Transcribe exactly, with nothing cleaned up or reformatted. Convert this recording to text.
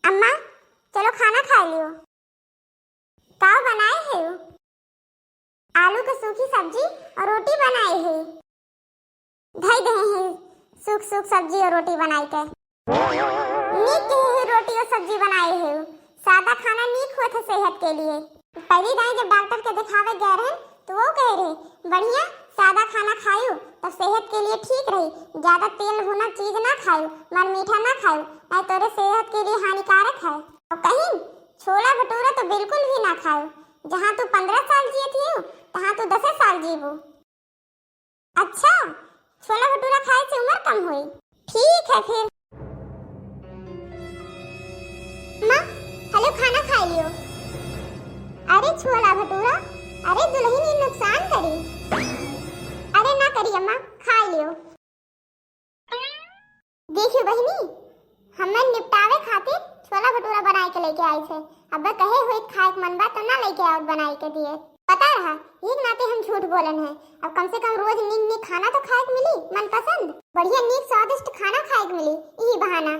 अम्मा, चलो खाना खाइ लियो। का बनाए है? आलू के सूखी सब्जी और रोटी बनाए है। धई दे है सूख सूख सब्जी और रोटी बनाए के। नीक के है रोटी और सब्जी बनाए है। सादा खाना नीक होत है सेहत के लिए। पहली दाई जब डॉक्टर के देखावे गए रहे तो वो कहे रहे, बढ़िया सादा खाना खायू तब सेहत के लिए ठीक रही, ज्यादा तेल भुना चीज ना खायू, मर मीठा ना खायू, नहीं तोरे सेहत के लिए हानिकारक है। और कहीं छोला भटूरा तो बिल्कुल भी ना खायू, जहाँ तू पन्द्रह साल जिए थी तहाँ तू दसे साल जीबू। अच्छा, छोला भटूरा खाए से उम्र कम हुई। ठीक है फिर। माँ, हेलो, खाना खाइ लियो। अरे छोला भटूरा, अरे दुल्हन ये नुकसान करी। अरे ना करी अम्मा, खाइ लियो। देखियो बहिनी, हमें निपटावे खातिर छोला भटूरा बनाए के लेके आई थे। अब कहे हुए खाए के मन बा तो ना लेके आओ बनाए के दिए। पता रहा, एक नाते हम झूठ बोलन है। अब कम से कम रोज नीक नीक खाना तो खाए के मिली, मनपसंद। बढ़िया नीक स्वादिष्ट खाना खाए के मिली, यही बहाना।